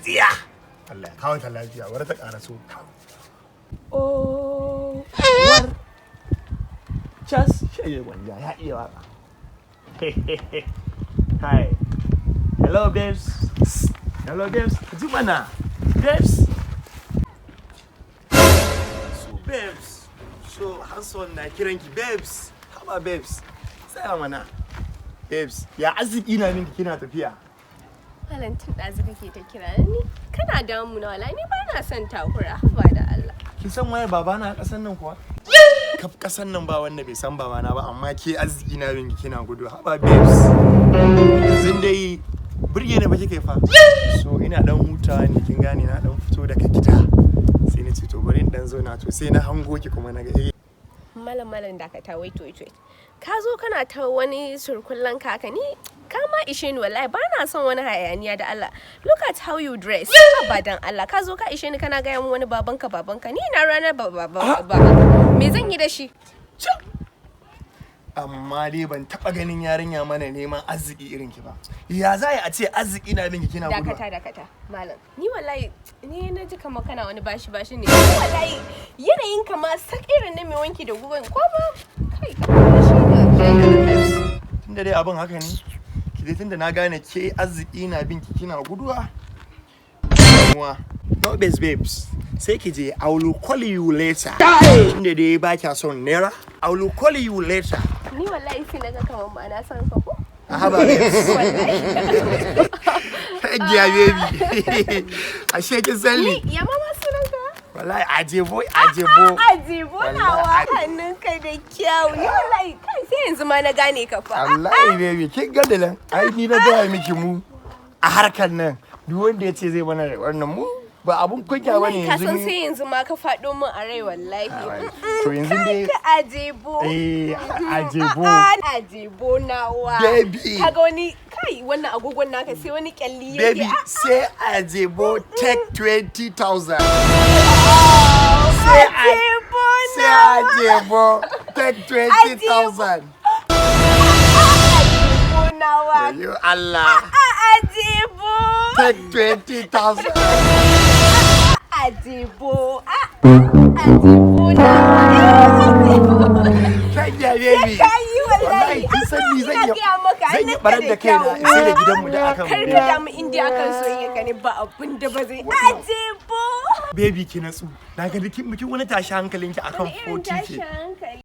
tsiya. Allah ya kawo ta lafiya, bari ta ƙara so. Oh, war cas shaye gwanja ya iya waka. Hi, hello babes, hello babes, ji mana babes. So babes, so Hanson na kiranki babes. Haba babes, tsaya mana babes, ya arziki na minki kina tafiya. Malam, tun ɗazu kake ta kira ni. Kana damuna wala, ni ba na son takura, haba da Allah. Kin san waye babana a ƙasan nan kuwa? Kaf ƙasan nan ba wanda bai san babana ba, amma ke arziki na binki kina gudu. Haba babes, yanzu dai burge ni ba kika yi fa. So ina dan hutawa ne, kin gane, na dan fito daga gida, sai na ce to bari in dan zauna, to sai na hango ki kuma na ga eh. Malam, malam, dakata, wait, wait, wait. Ka zo kana ta wani surkullen kaka, ni ka ma ishe ni wallahi, ba na son wani hayaniya da Allah. Look at how you dress. Haba dan Allah, ka zo ka ishe ni kana gaya min wani babanka babanka, ni na ranar babanka. Me zan yi da shi? Amma dai ban taba ganin yarinya mana neman arziki irin ki ba. Ya za a ce arziki na binki kina gudu? Dakata, dakata malam, ni wallahi ni na ji kamar kana wani bashi bashi ne. Ni wallahi yanayin ka ma sak irin na mai wanki da gugan ko ba kai ka shi ne. Tunda dai abin haka ne, ki dai, tunda na gane ke arziki na binki kina guduwa. Damuwa. No babes, babes, sai ki je, I will call you later. Tunda dai ba kya son naira, I will call you later. Ni wallahi sai naga kamar ba na san ka ko. Haba babes. Wallahi. Hajiya baby, ashe kin san ni. Ni ya mama sunan ka? Wallahi Ajebo, Ajebo. Ajebo nawa, hannunka da kyau. Ni wallahi kai sai yanzu ma na gane ka fa. Wallahi baby, kin ga da ai ni na gaya miki, mu a harkar nan duk wanda ya ce zai mana wannan, mu ba abun kunya bane. Wallahi ka Yanzu san ni sai yanzu ma ka faɗo min a rai wallahi. To yanzu dai Ka Ajebo. Eh, Ajebo. Ajebo nawa. Baby. Kaga wani kai, wannan agogon naka sai wani kyalli yake. Baby, say Ajebo take 20,000. Say Ajebo say nawa. Ajebo take 20,000. Ajebo nawa. You Allah. Ajebo. Take 20,000. Ajebo. Ajebo nawa. Ajebo. Kanya baby. Ka yi wallahi. Wallahi kin san ni zan Ina iya gaya maka, zan iya hannunka barar da kaina kyau. in sai da gidanmu da akan Kar ka damu, indiya akan soyayya ka ne, ba abin da ba zai. Ajebo. Baby, ki natsu. Na ga kin bikin wani tashi hankalinki akan Wani irin 40K. tashin hankali?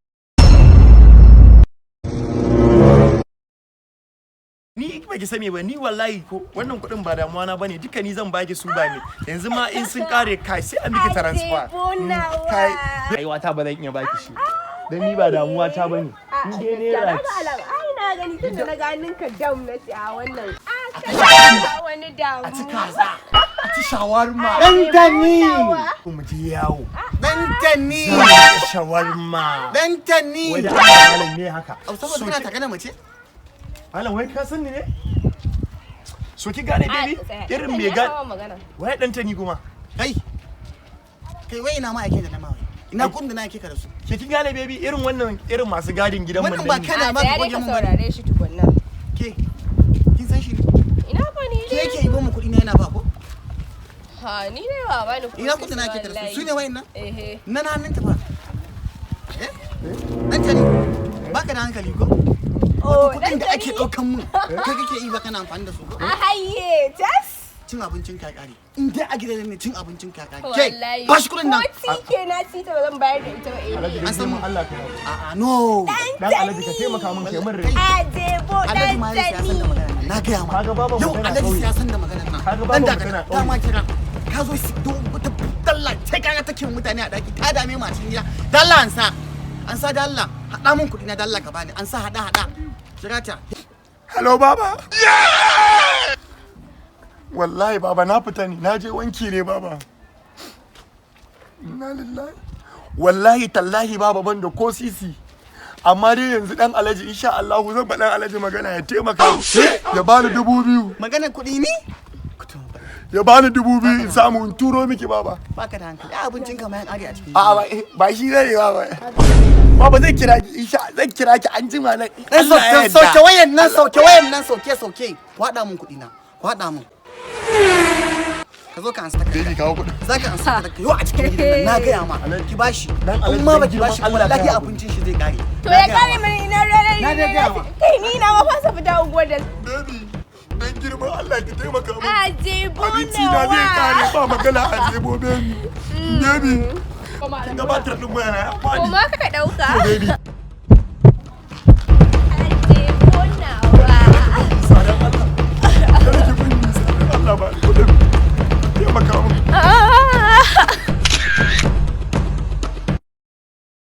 Ni ba ki sani ba, ni wallahi ko wannan kuɗin ba damuwa na bane, duka ni zan baki su, ba ne. Yanzu ma in sun kare kai sai an miki transfer. Ajebo nawa. Kai, rayuwata ba zan iya baki shi. Dan ni ba damuwa ta bane. A In dai gaskiya naira na ga alama. Ai na gani tun da na ganin ka dam, na ce a wannan. A ka wani damu. A ci kaza, a ci shawarma. Ɗantani! Mu je yawo. Ɗantani! Shawarma. Ɗantani! Wai da Allah malam, me haka? Au, saboda kana takana mace? Malam, wai ka san ni ne? So ki gane baby, irin me ga wai dan tani kuma. Kai! Kai, wai ina ma ake da nama wai? Ina kun da na ake ka da su? Ke kin gane baby, irin wannan, irin masu gadin gidan mun Wannan ba nan ne. kana A ma ka tsaya dai goge ka mun bane. saurare shi tukunna. Ke, kin san shi ne? Ina fa ni Ke dai. yake yi mu kuɗi na yana ba ko? Ha, ni dai ba bani kuɗi. Ina kun da na ake da su? Su ne wayannan? Ehe. Na na hannun ta fa. Eh? Ɗantani, baka da hankali ko? Oh, Kuɗin da ake Ɗantani. ɗaukan mun, kai kake yi ba kana amfani da su ko? A haye, tas. Cin abincin ka ƙare. In dai a gidan ne cin abincin ka ƙare. Ke, Wallahi. ba shi kuɗin nan. Ko tike na ci ta ba zan bayar da ita ba eh. Alhaji, An dan san girman Allah ka yi. A'a, no. Dan Alhaji, ka taimaka min, kai min rai. Ajebo Alhaji ma ya san da Ɗantani. maganar nan. Na gaya ma. Kaga babu Yau magana Alhaji ƙauye. ya san da maganar nan. Kaga babu Dan dakata, magana ta ƙauye. ma kira. Ka zo si do ta dalla sai kaga take mutane a daki ta dame mu a cikin gida. Dalla an sa. An sa dalla. Hada mun kuɗi na dalla ka bani. An sa hada hada. Kira ta. Hello baba. Wallahi baba na fita ne, na je wanki ne baba. Inna lillahi. Wallahi tallahi baba ban da ko sisi. Amma dai yanzu dan Alhaji, insha Allah zan ba dan Alhaji magana ya taimaka ya bani 2,000. Maganar kuɗi ne? Ya bani 2,000 in samu in turo miki baba. Baka da hankali. Ai abincin ka ma yan are a cikin. A'a, ba shi ne baba. Baba, zan kira ki, insha zan kira ki an jima nan. Dan Allah ya sauke sauke yarda. wayan nan, sauke wayan nan, sauke sauke. Ku haɗa mun kuɗi na. Ku haɗa mun. Ka zo ka ansa takarda. Baby, kawo kuɗin. Za ka ansa takarda yau a cikin gidan nan, na gaya ma. Ki bashi. Dan Alhaji, In ma dan baki bashi girman Allah wallahi ka abincin shi zai kare. To Na ya gaya kare ma. mini ina ranar Na dai gaya ma. Kai, ni na ma fasa fita unguwar da. Baby, dan girman Allah ki taimaka min. A jebo. Abinci na zai kare, ba magana a jebo, baby. Baby. Kin gabatar din waya na ya Ko faɗi. ma ka dauka. Baby.